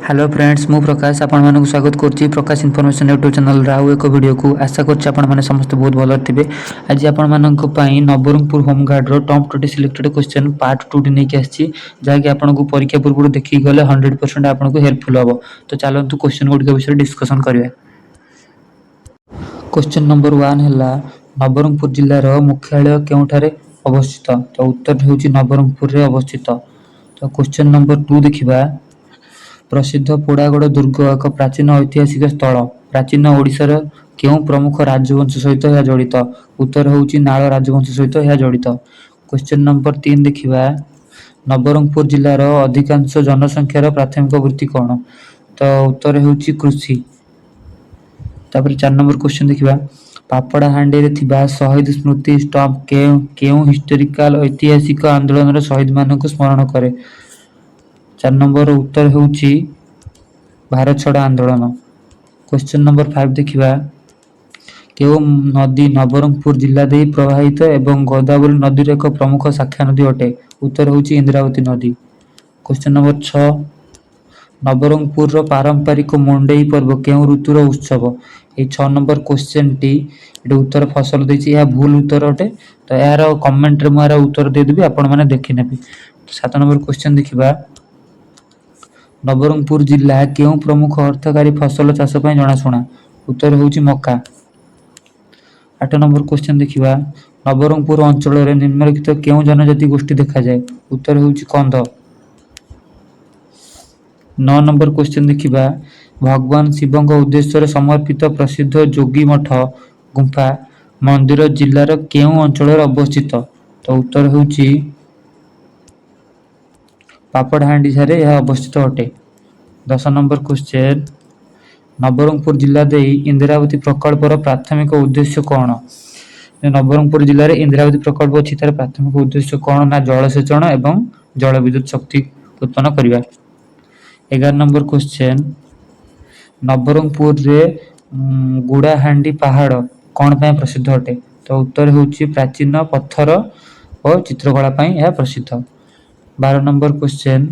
Hello friends, ମୁଁ ପ୍ରକାଶ ଆପଣମାନଙ୍କୁ ସ୍ୱାଗତ କରୁଛି ପ୍ରକାଶ ଇନଫର୍ମେସନ୍ ୟୁଟ୍ୟୁବ୍ ଚ୍ୟାନେଲ୍ର ଆଉ ଏକ ଭିଡ଼ିଓକୁ। ଆଶା କରୁଛି ଆପଣମାନେ ସମସ୍ତେ ବହୁତ ଭଲରେ ଥିବେ। ଆଜି ଆପଣମାନଙ୍କ ପାଇଁ ନବରଙ୍ଗପୁର ହୋମଗାର୍ଡ଼ର ଟପ୍ 20 ସିଲେକ୍ଟେଡ୍ କ୍ୱେଶ୍ଚନ୍ ପାର୍ଟ ଟୁଟି ନେଇକି ଆସିଛି, ଯାହାକି ଆପଣଙ୍କୁ ପରୀକ୍ଷା ପୂର୍ବରୁ ଦେଖିକି ଗଲେ 100% ଆପଣଙ୍କୁ ହେଲ୍ପଫୁଲ୍ ହେବ। ତ ଚାଲନ୍ତୁ, କ୍ୱେଶ୍ଚନ୍ ଗୁଡ଼ିକ ବିଷୟରେ ଡିସ୍କସନ୍ କରିବା। କ୍ୱେଶ୍ଚନ୍ ନମ୍ବର 1 ହେଲା, ନବରଙ୍ଗପୁର ଜିଲ୍ଲାର ମୁଖ୍ୟାଳୟ କେଉଁଠାରେ ଅବସ୍ଥିତ? ତ ଉତ୍ତର ହେଉଛି ନବରଙ୍ଗପୁରରେ ଅବସ୍ଥିତ। ତ କ୍ୱେଶ୍ଚନ୍ ନମ୍ବର 2 ଦେଖିବା। ପ୍ରସିଦ୍ଧ ପୋଡ଼ାଗଡ଼ ଦୁର୍ଗ ଏକ ପ୍ରାଚୀନ ଐତିହାସିକ ସ୍ଥଳ। ପ୍ରାଚୀନ ଓଡ଼ିଶାର କେଉଁ ପ୍ରମୁଖ ରାଜବଂଶ ସହିତ ଏହା ଜଡ଼ିତ? ଉତ୍ତର ହେଉଛି ନାଳ ରାଜବଂଶ ସହିତ ଏହା ଜଡ଼ିତ। କ୍ୱେଶ୍ଚନ୍ ନମ୍ବର 3 ଦେଖିବା। ନବରଙ୍ଗପୁର ଜିଲ୍ଲାର ଅଧିକାଂଶ ଜନସଂଖ୍ୟାର ପ୍ରାଥମିକ ବୃତ୍ତି କ'ଣ? ତ ଉତ୍ତର ହେଉଛି କୃଷି। ତାପରେ 4 ନମ୍ବର କ୍ୱେଶ୍ଚନ୍ ଦେଖିବା। ପାପଡ଼ାହାଣ୍ଡିରେ ଥିବା ଶହୀଦ ସ୍ମୃତି ସ୍ତମ୍ଭ କେଉଁ କେଉଁ ହିଷ୍ଟୋରିକାଲ ଐତିହାସିକ ଆନ୍ଦୋଳନର ଶହୀଦମାନଙ୍କୁ ସ୍ମରଣ କରେ? 4 ନମ୍ବର ଉତ୍ତର ହେଉଛି ଭାରତ ଛାଡ଼ ଆନ୍ଦୋଳନ। କ୍ୱେଶ୍ଚନ୍ ନମ୍ବର 5 ଦେଖିବା। କେଉଁ ନଦୀ ନବରଙ୍ଗପୁର ଜିଲ୍ଲା ଦେଇ ପ୍ରବାହିତ ଏବଂ ଗୋଦାବରୀ ନଦୀର ଏକ ପ୍ରମୁଖ ଶାଖା ନଦୀ ଅଟେ? ଉତ୍ତର ହେଉଛି ଇନ୍ଦ୍ରାବତୀ ନଦୀ। କ୍ୱେଶ୍ଚନ୍ ନମ୍ବର 6, ନବରଙ୍ଗପୁରର ପାରମ୍ପରିକ ମୁଣ୍ଡେଇ ପର୍ବ କେଉଁ ଋତୁର ଉତ୍ସବ? ଏଇ 6 ନମ୍ବର କ୍ୱେଶ୍ଚନ୍ଟି, ଏଠି ଉତ୍ତର ଫସଲ ଦେଇଛି, ଏହା ଭୁଲ ଉତ୍ତର ଅଟେ। ତ ଏହାର କମେଣ୍ଟରେ ମୁଁ ଏହାର ଉତ୍ତର ଦେଇଦେବି, ଆପଣମାନେ ଦେଖିନେବେ। 7 ନମ୍ବର କ୍ୱେଶ୍ଚନ୍ ଦେଖିବା। ନବରଙ୍ଗପୁର ଜିଲ୍ଲା କେଉଁ ପ୍ରମୁଖ ଅର୍ଥକାରୀ ଫସଲ ଚାଷ ପାଇଁ ଜଣାଶୁଣା? ଉତ୍ତର ହେଉଛି ମକା। 8 ନମ୍ବର କ୍ୱେଶ୍ଚନ୍ ଦେଖିବା। ନବରଙ୍ଗପୁର ଅଞ୍ଚଳରେ ନିମ୍ନଲିଖିତ କେଉଁ ଜନଜାତି ଗୋଷ୍ଠୀ ଦେଖାଯାଏ? ଉତ୍ତର ହେଉଛି କନ୍ଧ। 9 ନମ୍ବର କ୍ୱେଶ୍ଚନ୍ ଦେଖିବା। ଭଗବାନ ଶିବଙ୍କ ଉଦ୍ଦେଶ୍ୟରେ ସମର୍ପିତ ପ୍ରସିଦ୍ଧ ଯୋଗୀ ମଠ ଗୁମ୍ଫା ମନ୍ଦିର ଜିଲ୍ଲାର କେଉଁ ଅଞ୍ଚଳରେ ଅବସ୍ଥିତ? ତ ଉତ୍ତର ହେଉଛି ପାପଡ଼ାହାଣ୍ଡିଠାରେ ଏହା ଅବସ୍ଥିତ ଅଟେ। 10 ନମ୍ବର କ୍ୱେଶ୍ଚନ୍, ନବରଙ୍ଗପୁର ଜିଲ୍ଲା ଦେଇ ଇନ୍ଦ୍ରାବତୀ ପ୍ରକଳ୍ପର ପ୍ରାଥମିକ ଉଦ୍ଦେଶ୍ୟ କ'ଣ? ନବରଙ୍ଗପୁର ଜିଲ୍ଲାରେ ଇନ୍ଦ୍ରାବତୀ ପ୍ରକଳ୍ପ ଅଛି, ତାର ପ୍ରାଥମିକ ଉଦ୍ଦେଶ୍ୟ କ'ଣ ନା ଜଳସେଚନ ଏବଂ ଜଳ ବିଦ୍ୟୁତ ଶକ୍ତି ଉତ୍ପନ୍ନ କରିବା। 11 ନମ୍ବର କ୍ୱେଶ୍ଚନ୍, ନବରଙ୍ଗପୁରରେ ଗୁଡ଼ାହାଣ୍ଡି ପାହାଡ଼ କ'ଣ ପାଇଁ ପ୍ରସିଦ୍ଧ ଅଟେ? ତ ଉତ୍ତର ହେଉଛି ପ୍ରାଚୀନ ପଥର ଓ ଚିତ୍ରକଳା ପାଇଁ ଏହା ପ୍ରସିଦ୍ଧ। 12 ନମ୍ବର କ୍ୱେଶ୍ଚନ୍,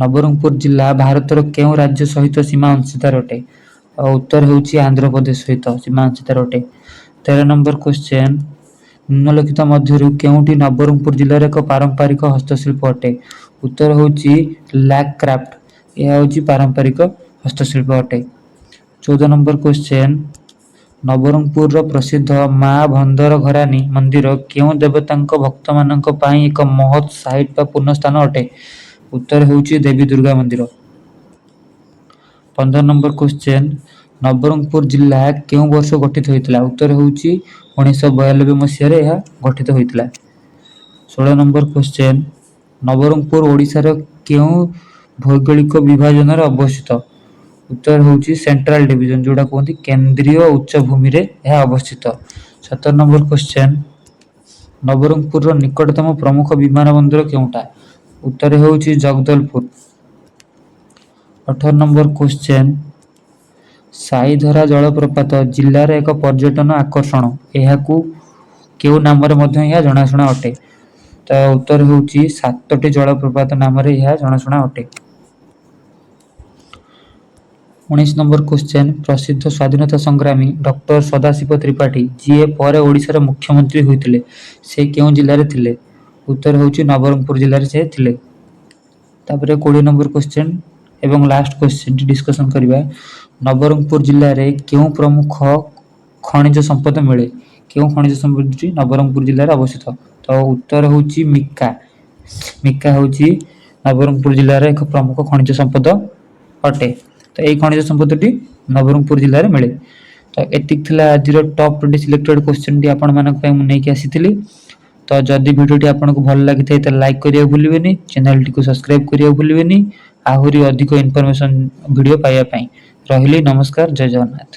ନବରଙ୍ଗପୁର ଜିଲ୍ଲା ଭାରତର କେଉଁ ରାଜ୍ୟ ସହିତ ସୀମା ଅଂଶୀଦାର ଅଟେ? ଆଉ ଉତ୍ତର ହେଉଛି ଆନ୍ଧ୍ରପ୍ରଦେଶ ସହିତ ସୀମା ଅଂଶୀଦାର ଅଟେ। 13 ନମ୍ବର କ୍ୱେଶ୍ଚନ୍, ନିମ୍ନଲିଖିତ ମଧ୍ୟରୁ କେଉଁଟି ନବରଙ୍ଗପୁର ଜିଲ୍ଲାର ଏକ ପାରମ୍ପରିକ ହସ୍ତଶିଳ୍ପ ଅଟେ? ଉତ୍ତର ହେଉଛି ଲ୍ୟାକ୍ କ୍ରାଫ୍ଟ। ଏହା ହେଉଛି ପାରମ୍ପରିକ ହସ୍ତଶିଳ୍ପ ଅଟେ। 14 ନମ୍ବର କ୍ୱେଶ୍ଚନ୍, ନବରଙ୍ଗପୁରର ପ୍ରସିଦ୍ଧ ମା ଭନ୍ଦରଘରାନୀ ମନ୍ଦିର କେଉଁ ଦେବତାଙ୍କ ଭକ୍ତମାନଙ୍କ ପାଇଁ ଏକ ମହତ୍ ସାଇଟ୍ ବା ପୂଣ୍ୟ ସ୍ଥାନ ଅଟେ? ଉତ୍ତର ହେଉଛି ଦେବୀ ଦୁର୍ଗା ମନ୍ଦିର। 15 ନମ୍ବର କ୍ୱେଶ୍ଚନ୍, ନବରଙ୍ଗପୁର ଜିଲ୍ଲା କେଉଁ ବର୍ଷ ଗଠିତ ହୋଇଥିଲା? ଉତ୍ତର ହେଉଛି 1992 ମସିହାରେ ଏହା ଗଠିତ ହୋଇଥିଲା। 16 ନମ୍ବର କ୍ୱେଶ୍ଚନ୍, ନବରଙ୍ଗପୁର ଓଡ଼ିଶାର କେଉଁ ଭୌଗୋଳିକ ବିଭାଜନରେ ଅବସ୍ଥିତ? ଉତ୍ତର ହେଉଛି ସେଣ୍ଟ୍ରାଲ ଡିଭିଜନ, ଯୋଉଟା କୁହନ୍ତି କେନ୍ଦ୍ରୀୟ ଉଚ୍ଚଭୂମିରେ ଏହା ଅବସ୍ଥିତ। 17 ନମ୍ବର କ୍ୱେଶ୍ଚନ୍, ନବରଙ୍ଗପୁରର ନିକଟତମ ପ୍ରମୁଖ ବିମାନ ବନ୍ଦର କେଉଁଟା? ଉତ୍ତର ହେଉଛି ଜଗଦଲପୁର। 18 ନମ୍ବର କ୍ୱେଶ୍ଚନ୍, ସାଇଧରା ଜଳପ୍ରପାତ ଜିଲ୍ଲାର ଏକ ପର୍ଯ୍ୟଟନ ଆକର୍ଷଣ। ଏହାକୁ କେଉଁ ନାମରେ ମଧ୍ୟ ଏହା ଜଣାଶୁଣା ଅଟେ? ତ ଉତ୍ତର ହେଉଛି ସାତଟି ଜଳପ୍ରପାତ ନାମରେ ଏହା ଜଣାଶୁଣା ଅଟେ। 19 ନମ୍ବର କ୍ୱେଶ୍ଚନ୍, ପ୍ରସିଦ୍ଧ ସ୍ୱାଧୀନତା ସଂଗ୍ରାମୀ ଡକ୍ଟର ସଦାଶିବ ତ୍ରିପାଠୀ, ଯିଏ ପରେ ଓଡ଼ିଶାର ମୁଖ୍ୟମନ୍ତ୍ରୀ ହୋଇଥିଲେ, ସେ କେଉଁ ଜିଲ୍ଲାରେ ଥିଲେ? ଉତ୍ତର ହେଉଛି ନବରଙ୍ଗପୁର ଜିଲ୍ଲାରେ ସେ ଥିଲେ। ତାପରେ 20 ନମ୍ବର କ୍ୱେଶ୍ଚନ୍ ଏବଂ ଲାଷ୍ଟ କ୍ୱେଶ୍ଚନ୍ଟି ଡିସ୍କସନ୍ କରିବା। ନବରଙ୍ଗପୁର ଜିଲ୍ଲାରେ କେଉଁ ପ୍ରମୁଖ ଖଣିଜ ସମ୍ପଦ ମିଳେ? କେଉଁ ଖଣିଜ ସମ୍ପଦଟି ନବରଙ୍ଗପୁର ଜିଲ୍ଲାରେ ଅବସ୍ଥିତ? ତ ଉତ୍ତର ହେଉଛି ମିକା। ମିକା ହେଉଛି ନବରଙ୍ଗପୁର ଜିଲ୍ଲାର ଏକ ପ୍ରମୁଖ ଖଣିଜ ସମ୍ପଦ ଅଟେ। ତ ଏଇ ଖଣିଜ ସମ୍ପଦଟି ନବରଙ୍ଗପୁର ଜିଲ୍ଲାରେ ମିଳେ। ତ ଏତିକି ଥିଲା ଆଜିର ଟପ୍ 20 ସିଲେକ୍ଟେଡ୍ କ୍ୱେଶ୍ଚନ୍ଟି ଆପଣମାନଙ୍କ ପାଇଁ ମୁଁ ନେଇକି ଆସିଥିଲି। ତ ଯଦି ଭିଡ଼ିଓଟି ଆପଣଙ୍କୁ ଭଲ ଲାଗିଥାଏ, ତାହେଲେ ଲାଇକ୍ କରିବାକୁ ଭୁଲିବେନି, ଚ୍ୟାନେଲଟିକୁ ସବସ୍କ୍ରାଇବ୍ କରିବାକୁ ଭୁଲିବେନି, ଆହୁରି ଅଧିକ ଇନଫର୍ମେସନ୍ ଭିଡ଼ିଓ ପାଇବା ପାଇଁ। ରହିଲି, ନମସ୍କାର, ଜୟ ଜଗନ୍ନାଥ।